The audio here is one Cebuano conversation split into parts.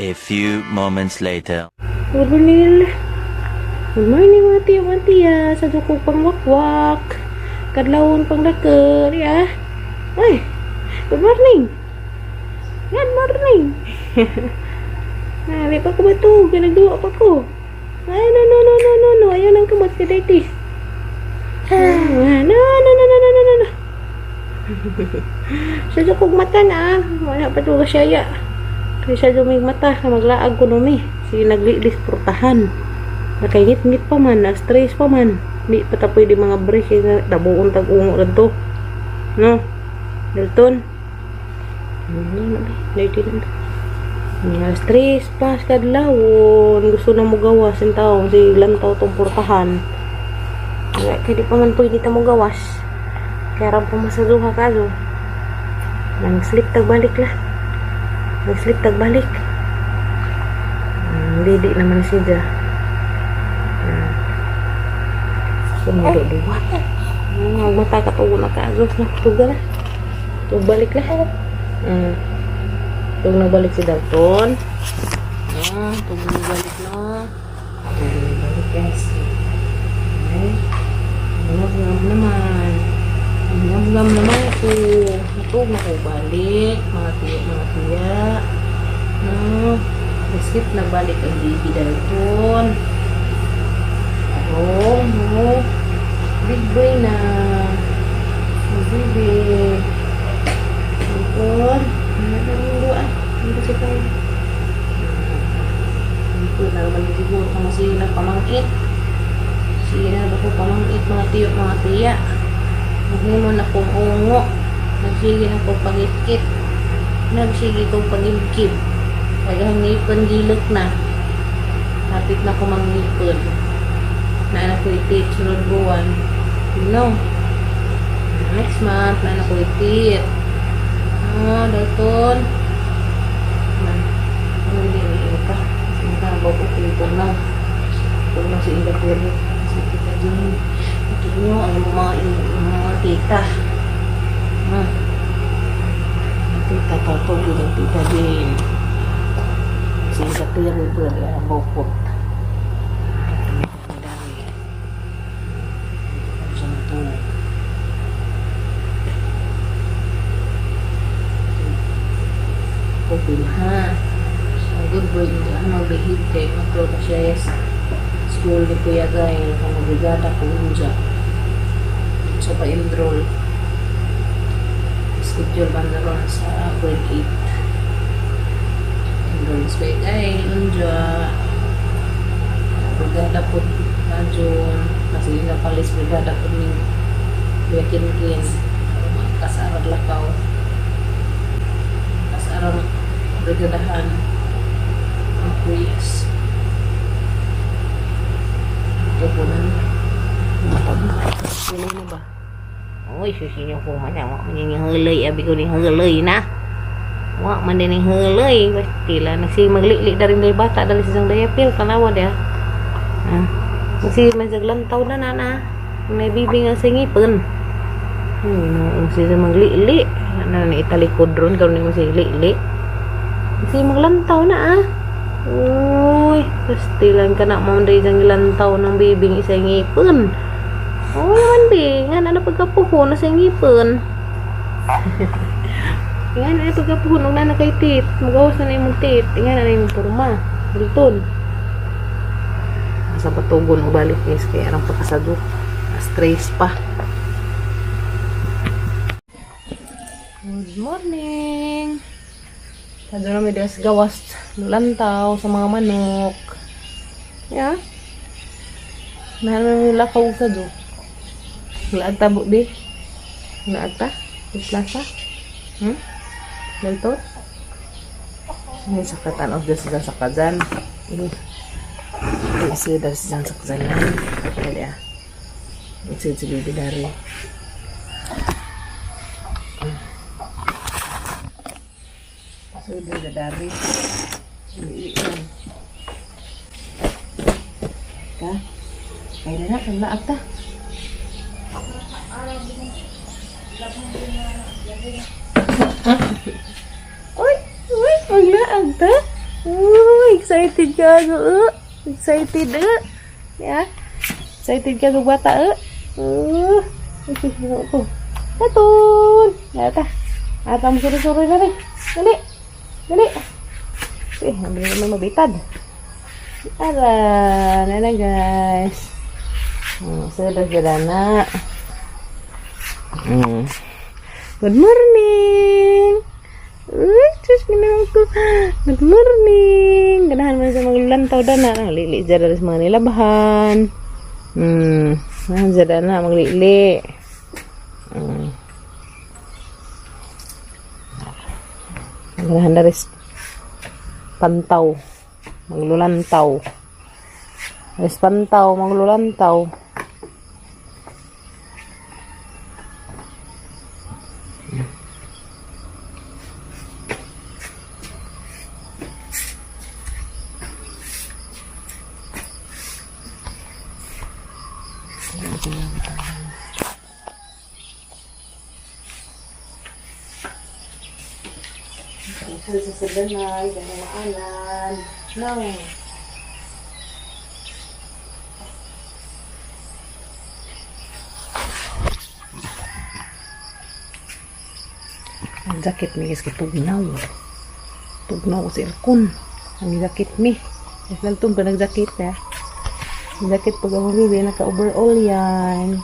A few moments later. Good morning. Good morning, mga tiyo, mga tiya. Sa ko pang wakwak. Kadlawon pang dakar, ya. Ay, good morning. Good morning. Ah, di pa ko matug. Nagduwa pa ko. Ay, no, no, no, no, no, no. Ayaw nang kamot ka, dirty. Ah, no, no, no, no, no, no, no, no. Sa kong mata na. Wala pa to siya ya. Kaya siya dumig mata. Maglaag ko numi. Sige, naglilis portahan. Nakaingit-ngit pa man. Na-stress pa man. Di pa ta pwede mga break. Kaya dabuon tag-ungo lang to. No? Dalton? Ano na ba? Dirty na ba? Nga stress pa sa kadlawon. Gusto na mo gawas yung taong. Sige, lantaw tong portahan. Kaya di pa man pwede ta mo gawas. Kaya ram pumasaduha ka do. Nang-sleep tag balik lah. Nang-sleep tag balik. Didi naman siya. Sumudo duwa. Mata ka tugo na ka. Na, tuga lah. Tug balik lah. Tug na balik si Dalton. Ah, tug na balik na. Tug na balik, guys. Okay. Ngam naman. Ngam naman ako. Tug na ko balik. Mga tiya, mga tiya. No. Isip na balik ang baby Dalton. Arong, no. Big boy na. Baby. Dalton. Ano na yung ah? Ano si tayo? Ito na naman siguro kung sino pamangkit. Sige na ba ko pamangkit, mga tiyo, mga tiya. Naghimo na kong ungo. Nagsige na kong pangit-kit. Nagsige kong pangibkib. Kaya ngipon gilok na. Hapit na ko mangipon. Na ko itit sunod buwan. No. Next month na ko itit. Ah, Dalton. Na. Ano hindi ni ka? Sige ka ba ko tugnaw. Tugnaw si Inga Piri. Si Tita Jane. Ito nyo ang mga tita. Ah. Tita tatawag ng Tita Jane. Si Inga Piri po ang bukot. Okay ha. So, good boy, hindi ako magbehave kay matro na siya yes. School ni Kuya Gael, kung mabrigada ko unja. So, pa-enroll. Schedule ba na ron sa grade 8. Enroll sa Kuya Gael, unja. Brigada po na June. Kasi nga palis brigada po ni Kuya Kinkin. Kasarag lakaw. Kasarag brigadahan ang kuyas. Ito po na. Sino na ba? Uy, susi niyo ko man. Wa man yung hulay. Abi ko ni hulay na. Wa man din yung hulay. Bastila. Nagsi maglili na rin dahil bata. Dali sa isang dayapil. Tanawa dia. Ah. Nagsi mazaglantaw na na na. May bibi nga sa ngipon. Siya maglili. Ano ni italikod ron. Karon ni mo siya lili. Kasi maglantaw na ah. Uy, pastilan ka na mo dahil isang lantaw ng bibing isang ngipon. Uy, man bi, nga na pagkapuho na sa ngipon. Nga na pagkapuho nung na kay tit. Magawas na na yung tit. Nga na yung porma. Dalton. Sa patugon o balik guys, kaya arang pagkasado. Stress pa. Good morning! Sado na may das gawas lantaw sa mga manok. Ya. Nahan na lakaw sa do. Laag ta di. Laag ta. Di plaza. Dalton? May sakatan of this sa sakazan. Ini. Isi dari sa sakazan. Kaya. Isi si bibi dari. Sudah dari. Ka? Kaya na, kaya ta. Uy, uy, maglaag ta. Uy, excited ka ako. Excited eh. Yeah. Excited ka sa bata eh. Ko. Dalton. Yata. Ata mo suri-suri na rin. Dali. Dali. Eh, hindi naman mabitad. Ara, na guys. Sudah sila na. Good morning! Uy, sus, ginawa ko. Good morning! Ganahan mo sa mga lantaw dana. Naglili dyan sa mga nilabahan. Ganahan dyan na, maglili. Ganahan na rin pantaw. Maglulantaw. Res pantaw, maglulantaw. Sa danay, ganaanan. No. Ang jacket mi guys, kay tugnaw. Tugnaw ko sa aircon. Ang jacket mi. Mas nagtong pa nag-jacket ya. Ang jacket pag ako bibi, naka-overall yan.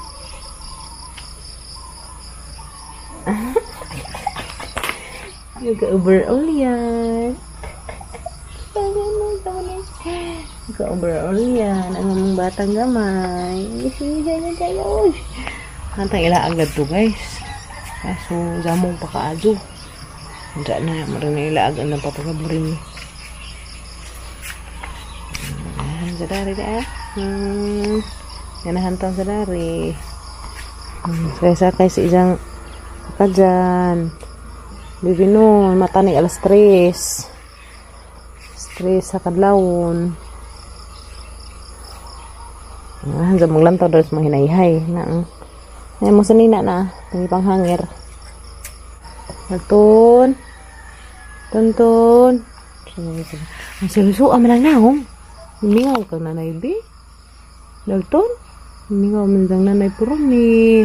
Naka-overall yan. Naka-overall yan. Ang among batang gamay. Hantang ilaag to guys. Kaso, zamong pa kaadyo. Diyan na, maroon na ilaag ang napapagaburin ni. Sa dari da. Ganahan sa dari. Sakay-sakay sa isang saka dyan. Bibi nun, matanig alas 3. 3 sa kadlawon. Ah, sa maglantaw daw sa mga hinayhay. Na, ay mo sa nina na. Tingi pang hangir. Dalton. Tonton. Ang seryoso, ama lang naong. Mingaw kang nanay, be. Dalton. Mingaw man lang nanay puro ni.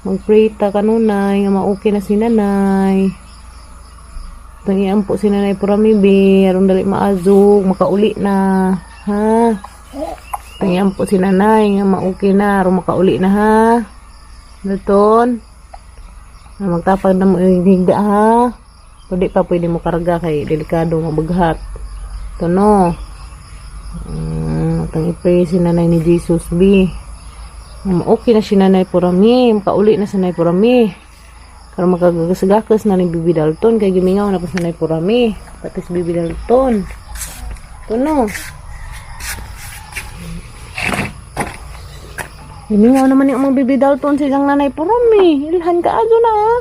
Mag-pray ta kanunay, nga ma-okay na si nanay. Tangian po si nanay purami, be. Aron dali maazog, makauli na. Ha? Tangian po si nanay, nga ma-okay na, aron makauli na, ha? Dalton. Na magtapag na mo yung higda, ha? Pwede pa, pwede mo karga kay delikado mabaghat. Ito no. Tang i-pray si nanay ni Jesus, B. Okay na si nanay purami. Makauli na si nanay purami. Karon makagagas-gakas na ni Bibi Dalton. Kay gimingaw na pa si nanay purami. Pati si Bibi Dalton. Ito no. Gimingaw naman yung mga Bibi Dalton sa isang nanay purami. Ilhan ka ajo na ah.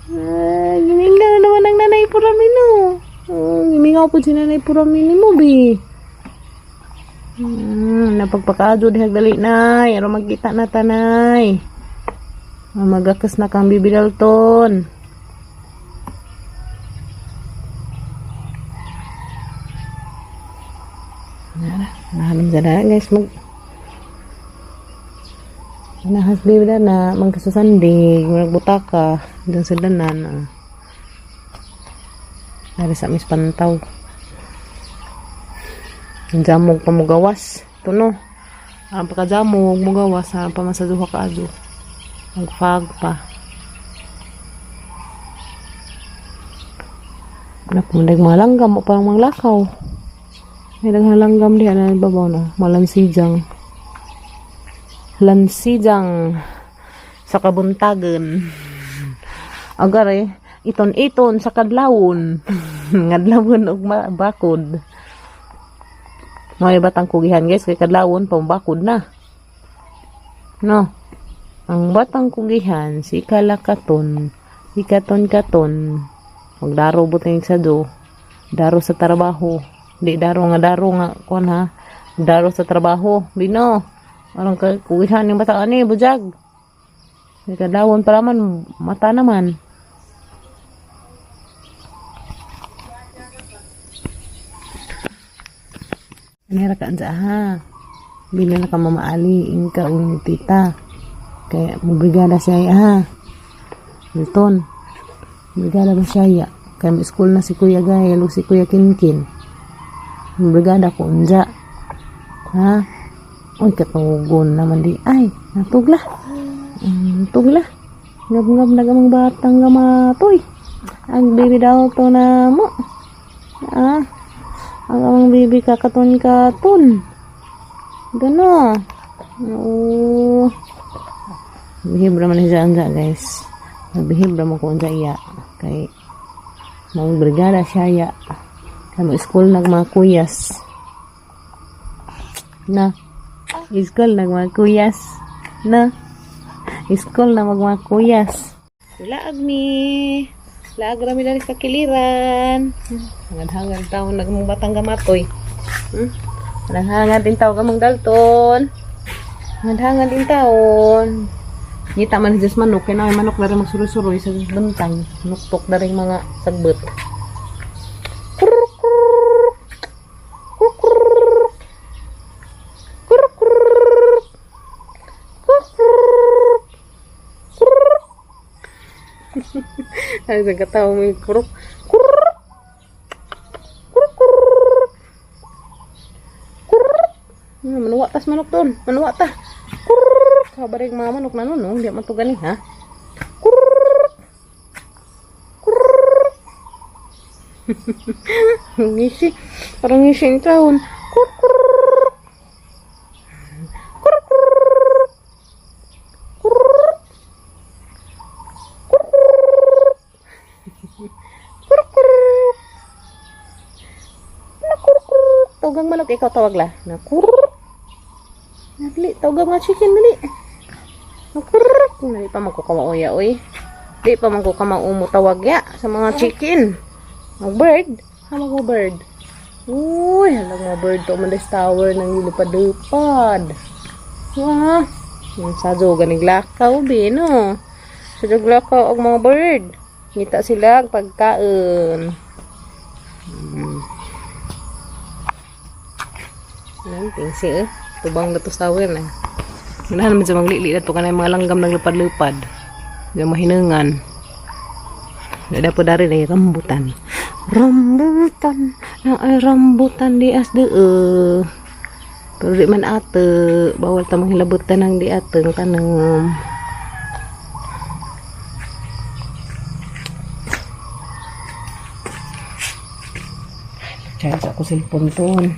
Ay, gimingaw na naman ang nanay purami no. Oh, gimingaw po si nanay purami ni mo, bi. Napagpakaadyo dihag dali nay. Aron magkita na tanay. Magakas na kang Bibi Dalton. Nahanap sa na guys mag Nahas bibi na magkasusandig, magbutaka dun sa danan. Ah. Dari sa mis pantaw. Jamog pa mugawas. Ito no. Ang pagkajamog, mugawas. Ang pamasaduha ka adyo. Nagfag pa. Napundag mga langgam o parang mga lakaw. May daghang langgam diha na babaw na. Malansidjang. Lansidjang sa kabuntagan. Agare, iton-iton sa kadlawon. Ngadlawon og bakod. Mga batang kugihan guys, kay kadlawon pambakod na. No. Ang batang kugihan si Kalakaton, si Katon-Katon. Magdaro buting sa do. Daro sa trabaho. Di daro nga kuan ha. Daro sa trabaho. Bino. Anong kugihan yung bata ani bujag. Kay kadlawon pa man mata naman. Anera ka ansa ha. Bila na ka mamaali ingka o ni tita. Kaya mubrigada siya ha. Milton. Brigada ba siya ya? Kaya may school na si Kuya Gael o si Kuya Kinkin. Brigada ko unja. Ha? Uy, katugon naman di. Ay, natugla. Tugla. Ngab-ngab na gamang batang gamatoy. Ang baby daw to na mo. Ah, ang amang baby kakaton-katon. Gano. Oo. Bihib raman siya anja, guys. Bihib raman ko anja iya. Kay mga brigada siya iya. Kay mo school nag mga kuyas. Na. School nag mga kuyas. Na. School na mag mga kuyas. Laag mi. Laag rami dali sa kiliran. Hangad-hangad taon nag mga batang gamatoy. Hangad-hangad din tao kamong dalton. Hangad-hangad din taon. Ngita man si manok, kaya na manok na rin magsuroy-suroy sa bantang. Nuktok na rin mga sagbot. Kuruk, kuruk. Kuruk, kuruk. Kuruk, kuruk. Kuruk, kuruk. Kuruk. Ay, sa katawa mo yung kuruk. Kuruk. Kuruk, kuruk. Kuruk. Manuwa tas manok doon. Manuwa ta. Kuruk. Kabarig mga manok na nun, no? Hindi man to gani, ha? Kuruk. Kuruk. Ngisi. Parang ngisi yung taon. Kuruk, kuruk. Kuruk, kuruk. Kuruk. Kuruk, kuruk. Kuruk, kuruk. Nakuruk, kuruk. Tawagang manok, ikaw tawag la. Nakuruk. Dali, tawagang mga chicken, dali. Nakuruk. Dali pa magkukamauya, oy. Di pa magkukamaumo tawag ya sa mga chicken. Mga bird. Ha, mga bird. Uy, halag mga bird to. Mandas tower ng lipad-lipad. Wah. Yung sadyo, ganing lakaw, be, no? Sadyo lakaw ang mga bird. Ngita sila ang pagkaon. Nan, tingsi eh. Tubang na to sa tower na. Ganahan naman sa maglili na to kanay mga langgam naglupad-lupad. Di mahinungan. Ada po dari ay rambutan. Rambutan. Na ay rambutan di as de. Pero di man ate, bawal ta manghilabutan ang di ate ng tanom. Charge ako cellphone ton.